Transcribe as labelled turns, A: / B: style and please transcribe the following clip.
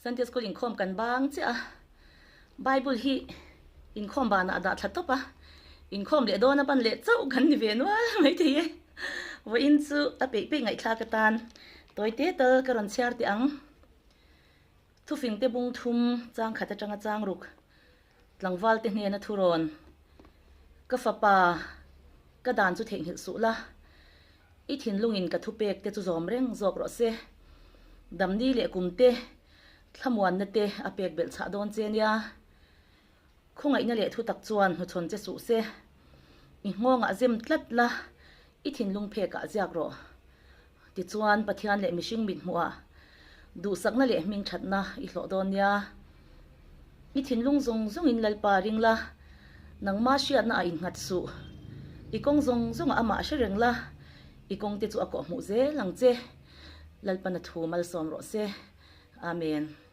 A: Sunday school inkhawm kan bang chiah a, Bible hi inkhawm banah a dah thla tawp a, inkhawm leh dawn a ban leh chauh kan ni ve nual mai thei e. Vawiin chu a peih peih ngaihthlak atan tawi te tal ka rawn chhiar teh ang. Thufing te bung thum chang khat atanga chang ruk tlangval te hnena thurawn ka fapa ka dan chu theihnghilh suh la, i thinlungin ka thupek te chu zawm reng zawk rawh se. Damni leh kum te thlamuanna te a pek belh chhah dawn che nia. Khawngaihna leh thutak chuan hnuchhawn che suh se. I nghawngah zem tlat la, i thinlung phekah ziak rawh. Tichuan, Pathian leh mihring mit hmuhah duhsakna leh hmingthatna i hlawh dawn nia. I thinlung zawng zawngin Lalpa ring la, nangma hriatna ah innghat suh. I kawng zawng zawngah amah hre reng la, i kawngte chu a kawhhmuh zel ang che. Lalpana thu malsawm rawh se. Amen.